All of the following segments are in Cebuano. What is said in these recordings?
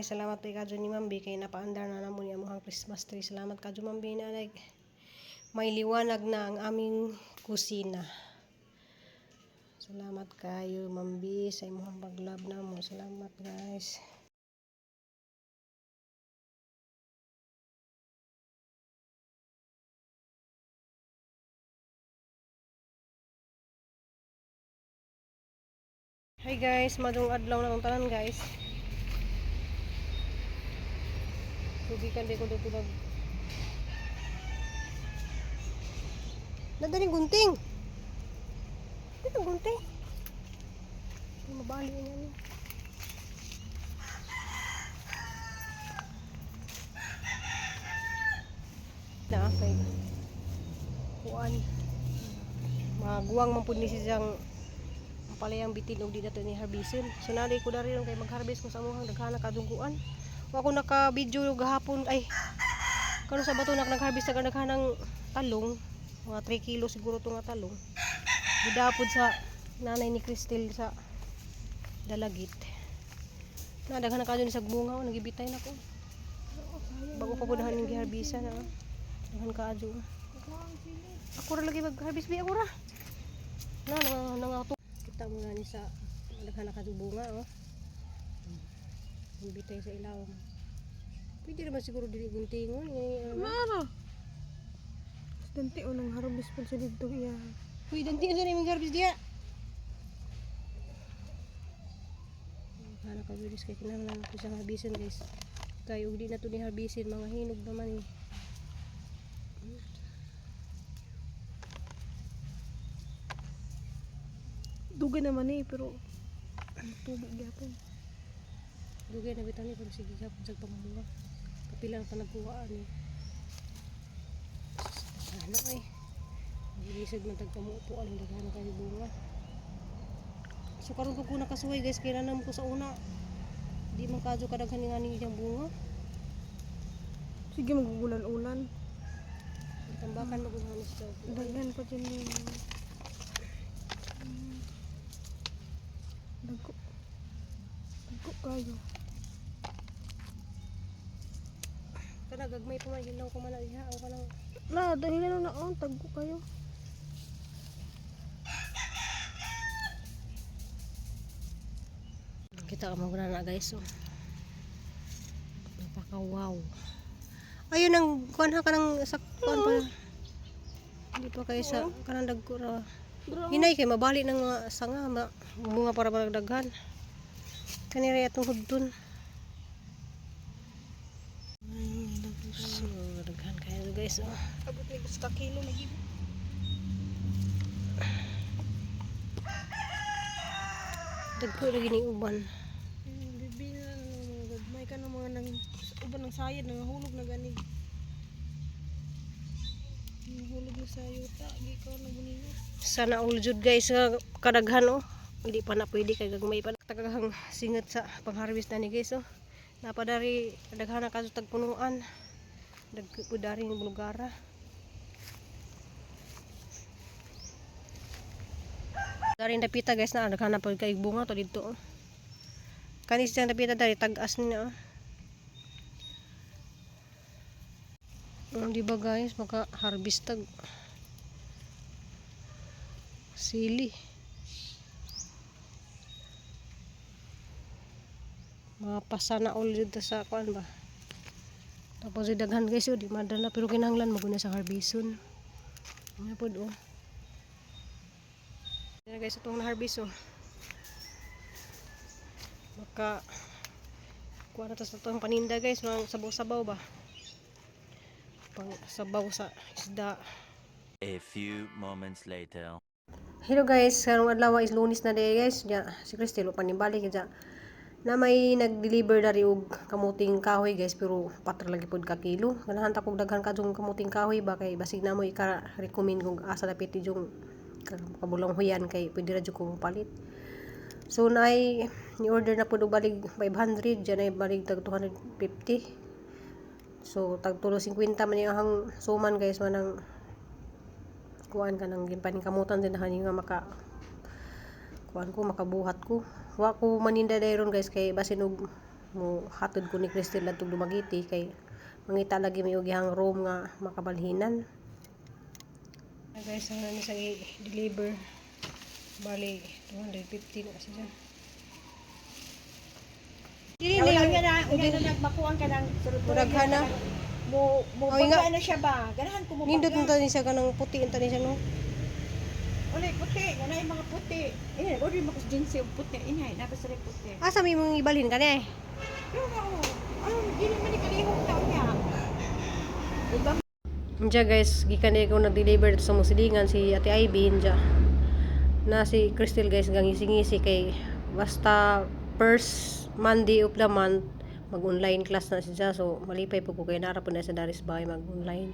Guys. Salamat kay kadyo ni Mambi kay napaandar na namo ni amuhang Christmas tree. Salamat kadyo, Mambi, na like, may liwanag na ang aming kusina. Salamat kayo, Mambi, sa imong pag-love namo. Salamat, guys. Hi guys, madung adlaw na tong tanan, guys. Tubikan di ko dito nag. Nadaling gunting. Dito gunting. Ay, mabali na niya. Na kay kuan. Maguwang man pud ni siyang ang palayang bitin og di nato ni harvestin. So nalay ko dari kay mag-harvest ko sa amuhang daghana kadungkuan. Wa ko naka-video gahapon ay kano sa bato nak nag-harvest sa daghanang talong, mga 3 kilo siguro to nga talong. Gidapod sa nanay ni Cristel sa Dalagit. Na daghan na kadyo ni sa bunga, oh, nagibitay na ko. Bago pa po dahan yung giharbisan na. Daghan kaadyo. Ako ra lagi mag-harvest bi, ako ra. Na nang nang kita mo na ni sa daghan na kadyo bunga, oh. Bitay sa ilawom. Pwede naman siguro dili guntingon. Ano. Mara. Dante o nang harvest po sa dito iya. Uy, danti sa nimong harvest diya. Kana ka bilis kay kinahanglan ko siyang harvestin, guys. Kay ug di na to ni harvestin, mga hinog naman eh. Dugay naman eh, pero tubig gyapon. Dugay na bitaw ni, pero sige gapon sa pamunga. Kapila na pa nagkuhaan eh. Ano ay. Gilisod man tag pamuupo aning daghan na kayo bunga. So karon ko nakasuway, guys, kay nanam ko sa una. Di man kadyo kadaghan nga ning iyang bunga. Sige, magugulan-ulan. Tambakan maguhanos sa Daghan pa dyan yung Dagko. Dagko kayo. Kana gagmay pa man, hilaw ko man na diha o kanang La, dahil ano na on, tagko kayo. Kita ka mo na, guys, oh. Napaka wow. Ayun ang kuan ha, kanang sa kuan pa. Hindi pa kayo sa kanang dagko ra. Hinay kay mabali ng mga sanga, ma, bunga para daghan. Kanira atong hudton. So daghan kayo, guys, oh. Abot ni gusto kilo na gid. Dagko lagi ni uban. Bibi na lang ng mga gagmay ka ng mga nang uban ng sayad nangahulog na gani. Nangahulog na sa yuta, gi ka na bunino. Sana all jud, guys, nga kadaghan, oh. Hindi pa na pwede kay gagmay pa. Tagahang singat sa pangharvest na ni, guys, oh. Napadari daghan na kadto tagpunuan. Dagko dari ni bulgara. Dari dapita, guys, na daghan na pud kay bunga to didto, oh. Kani siyang dapita dari tag-as niya, oh. Oh, di ba guys, maka harvest tag sili. Mga pasana all dito sa kuan ba. Tapos yung daghan, guys, oh, di madala pero kinahanglan maguna sa harbison. Ano pod, oh. Yan, guys, itong na-harvest, oh. Maka kuha na to sa itong paninda, guys, mga sabaw-sabaw ba. Pang sabaw sa isda. A few moments later. Hello guys, karong adlaw is Lunes na day, guys. Ya, si Cristel pa nibalik ja. Na may nag-deliver dari og kamuting kahoy, guys, pero patra lagi pod ka kilo. Ganahan ta kog daghan kadtong kamuting kahoy ba kay basig namo ika-recommend kung asa dapit yung kabulang huyan kay pwede ra jud ko palit. So naay ni-order na pud og balig 500, diyan ay balig tag 250. So tag 250 man iyang suman, guys, manang kuan ka nang ginpaningkamutan din na nga maka kuan ko, makabuhat ko. Wa ko maninda dayron, guys, kay basin og Mo hatod ko ni Cristel adtong Dumaguete kay mangita lagi may ugihang room nga makabalhinan. Ah, guys, ang ano sa i-deliver. Bali, 250 na kasi dyan. Dili Wala na nga na, nga na nagmakuan ka ng sulod. Murag na. Mo mo Oy, nga. na siya ba? Ganahan ko mo Nindot baga. nito ni siya kanang puti unta ni siya, no. Ulay puti, nga yung mga puti. Eh, order mo ko jeans yung puti. Inay, nabasa rin puti. Asa may mong ibalhin ka eh? Pero nga oh. Ano, dili man ni kalihok taon niya. Diba? Diya guys, gikan ko nag-deliver dito sa Musilingan si Ate Ivy diya. Na si Crystal guys gangisi-ngisi kay basta first Monday of the month mag-online class na siya, so malipay po ko kay nara po na sa Daris Bahay mag-online.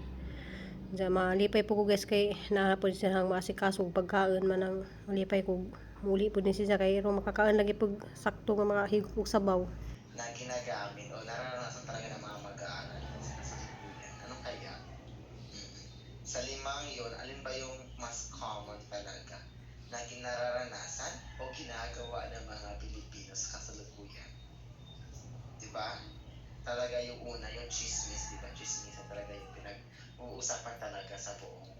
Diya malipay po ko guys kay naa po siya hang maasikaso og pagkaon man ang malipay ko muli po ni siya kay ro makakaon lagi pag sakto nga makahigop og sabaw. Na ginagamit o nararanasan talaga ng mga mag-aaral sa kasalukuyan? Ano kaya? Sa limang yon, alin ba yung mas common talaga na kinararanasan o ginagawa ng mga Pilipino sa kasalukuyan? Di ba? Talaga yung una, yung chismis, di ba? Chismis talaga yung pinag-uusapan talaga sa buong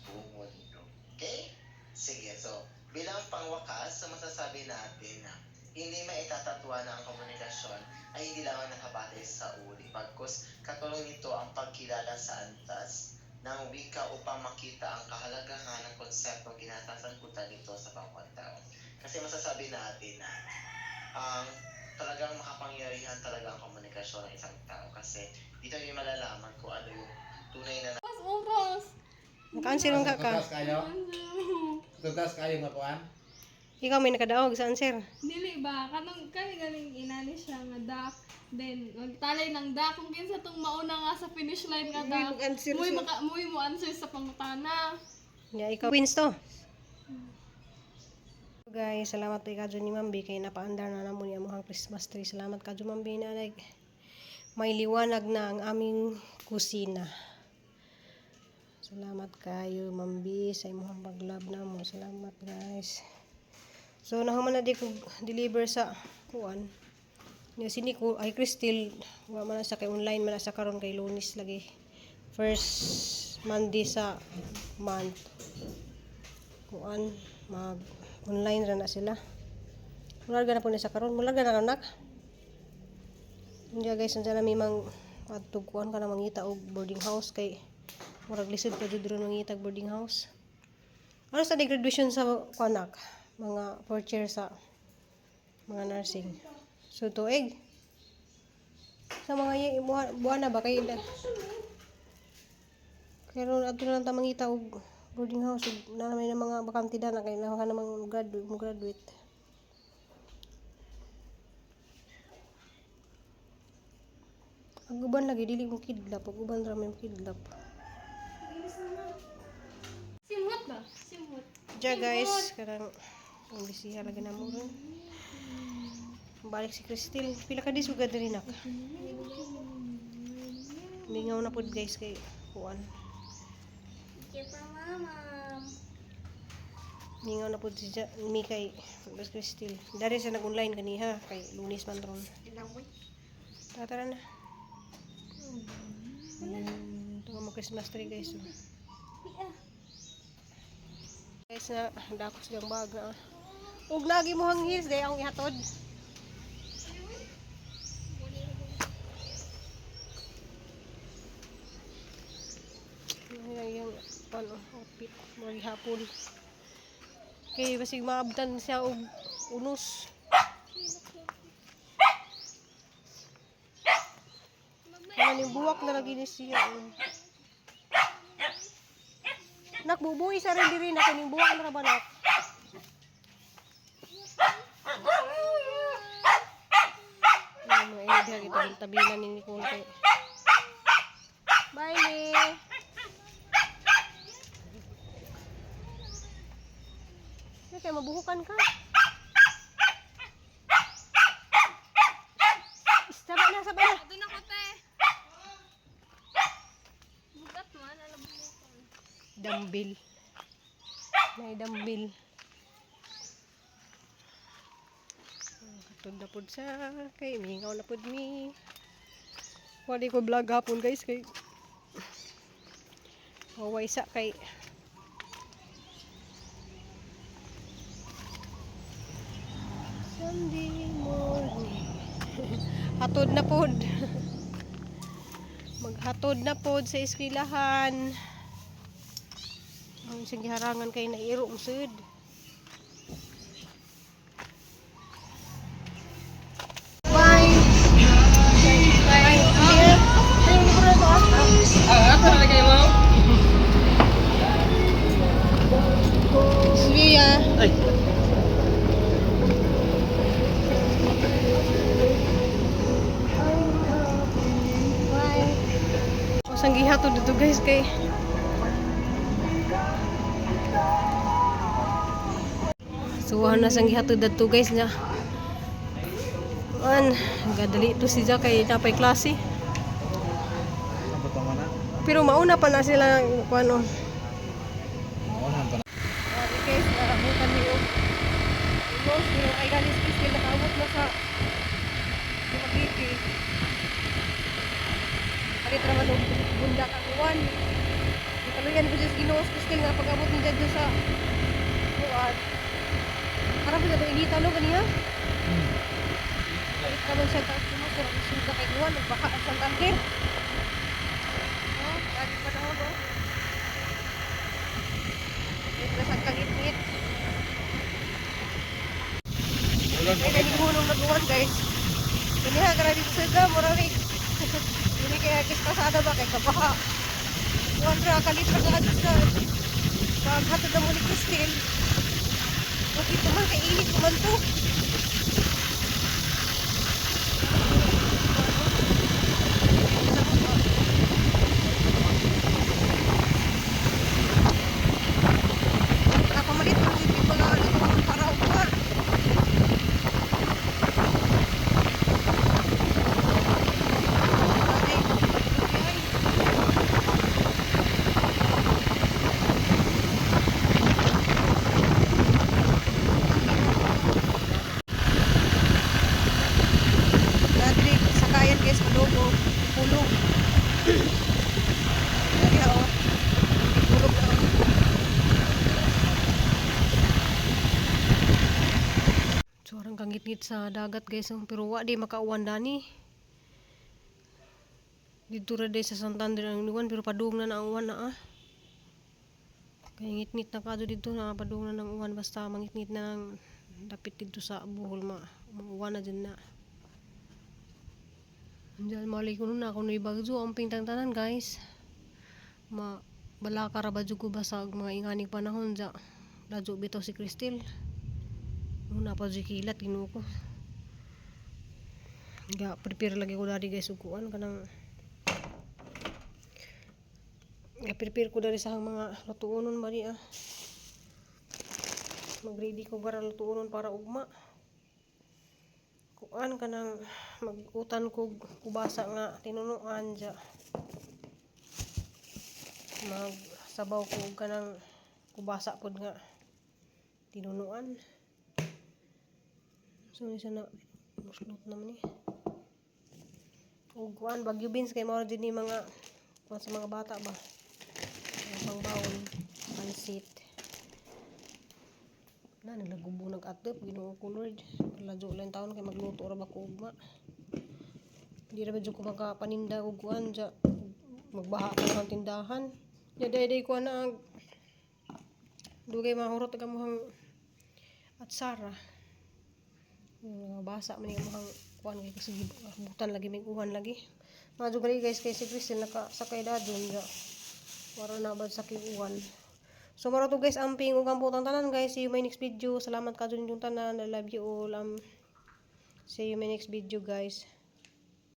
buong mundo. Okay? Sige, so bilang pangwakas, so masasabi natin na hindi maitatatwa na ang komunikasyon ay hindi lamang nakabatay sa uri. Bagkus, katulong nito ang pagkilala sa antas ng wika upang makita ang kahalagahan ng konseptong ginasasangkutan nito sa bawat tao. Kasi masasabi natin na ang talagang makapangyarihan talaga ang komunikasyon ng isang tao kasi dito niya malalaman kung ano yung tunay na Oras, oras. Maka-answer man ka ka. Tutas kayo? Tutas kayo nga kuan? Ikaw may nakadaog sa answer. Dili ba kanang kani galing inani siya nga duck, then magtalay ng duck kung kinsa tong mauna nga sa finish line nga duck. Muy maka muy mo answer sa pangutana. Yeah, ikaw wins to. Guys, salamat kay Kadyo ni Mambi kay napaandar na namo niya among Christmas tree. Salamat Kadyo Mambi na like may liwanag na ang aming kusina. Salamat kayo Mambi sa imong pag-love namo. Salamat guys. So nahuman na di ko deliver sa kuan. Niya si Nico ay Crystal wa man na sa kay online man na sa karon kay Lunes lagi. First Monday sa month kuan mag online ra na sila. Mularga na po ni sa karon, mularga na karon nak. Hindi guys, nandiyan na may mang adtog kuan ka na mangita og boarding house kay murag lisod pa jud ron mangita og boarding house. Ano sa di graduation sa kuan nak? Mga fourth year sa mga nursing. So tuig. Sa mga buwan na ba kay pero adto na lang ta mangita og boarding house ug naa may na mga bakante na kay na ka namang graduate, mo graduate. Ang uban lagi dili mo kidlap, ang uban ra may kidlap. Simhot ba? Simhot. Ja guys, karang ang bisiha lagi na mo ron. Balik si Cristel. Pila ka days ug diri nak. Mingaw na pud guys kay kuan. Kita mama. Mingaw na pud si ja, mi kay Miss Cristel. Dari sa nag-online kaniha kay Lunes man ron. Tara, tara na. Ito ang mga Christmas tree guys. Oh. Guys na dakos diyang bag na. Ug lagi mo hang heels day ang ihatod. Ano yung ano, outfit mo hapon. Kay basig maabtan siya og unos. Ano yung buwak na lagi ni siya. Oh. Nak, bubuhi sa rin diri na kining buwak na ra ba nak? Ay, mga inyo diha kita tabinan ni Nicole kay. Bye, ni. Ay, kay mabuhukan ka. Saba na, saba na. Doon ako te. Bugat man alam mo. Dambil. May dambil. Hatod na pud siya. Kay mingaw na pud mi. Wala ko vlog hapon, guys, kay waway sa kay Sunday morning. Hatod na pod. Maghatod na pod sa eskwilahan. Ang isang giharangan kay nairo mo sud. Bye. Bye. Ah, ako na lagay mo. See ya. Ay. Bye. Usang gihatod dito, guys, kay Suwahan na sang gihatod dito, guys, niya. An, gadali to si Jack kay napay klase. Ano pa na? Pero mauna pa na sila ng kuano. Mauna pa na. Grabe, guys, naabutan ni og Almost, pero ay galis Crystal nakaabot na sa Dumaguete. Kalit raman og bundak ang uwan. Italuyan ko sa Ginoo Crystal nga pag-abot ni Jadjo sa kuan. Parang po na inita no kaniya. Kalit raman siya taas mo sur ang suga kay uwan nagbaka ang Santander. Oh, lagi pa na oh. Dito sa kangit-ngit. Ulan May nagihulong naguwan, guys. Kiniha ka dito sa ga, murami. Dili kaya kis pasada ba kay kabaha. Kuwan ra kalit ra ka sa paghatod na mo ni Christine. Bakit man kay init man to. Kapamalit mo dito yung mga ano, mga paraw pa. Patrick, sakayan, guys, madugo, pulog. Dali oh. Pulog na oh. Sobrang kangit-ngit sa dagat, guys, oh. Pero wa di makauwan dani. Dito ra day sa Santander ang uwan pero padung na na ang uwan na ah. Kay ngit-ngit na kadto dito na padung na ng uwan basta mangit-ngit na ang dapit dito sa Bohol ma uwan na din na. Andiyan malay ko nun ako nuy bagyo ang pingtang tanan, guys. Ma balaka ra ba jud ko ba sa mga inganing panahon ja. Ladyo bitaw si Cristel. Muna pa jud kilat Ginoo ko. Ga prepare lagi ko dari, guys, og kuan kanang ga prepare ko dari sa mga lutuonon ba ni ah. Mag-ready ko para lutuonon para ugma. Kuan kanang magutan ko kubasa nga tinunuan ja. Magsabaw ko og kanang kubasa pod nga tinunuan. So isa na muslot naman ni. Og kuan Bagyo beans kay mao jud ni mga kuan sa mga bata ba. Mga pangbaon, pansit. Na naglagubo nag-atop Ginoo ko Lord. Ladyo lang taon kay magluto ra ba ko ugma. Di ra ba jud ko makapaninda og kuan ja magbaha pa ang tindahan. Ya day day ko na ang dugay mahurot ang amuhang atsara. Yung basa man yung amuhang kuan kay kasi butan lagi may uwan lagi. Mga gali, guys, kay si Cristel nakasakay dadon ja. Wala na ba sa uwan. So maro to, guys, amping ug ang tanan, guys. See you my next video. Salamat ka dun yung tanan. I love you all. See you my next video, guys.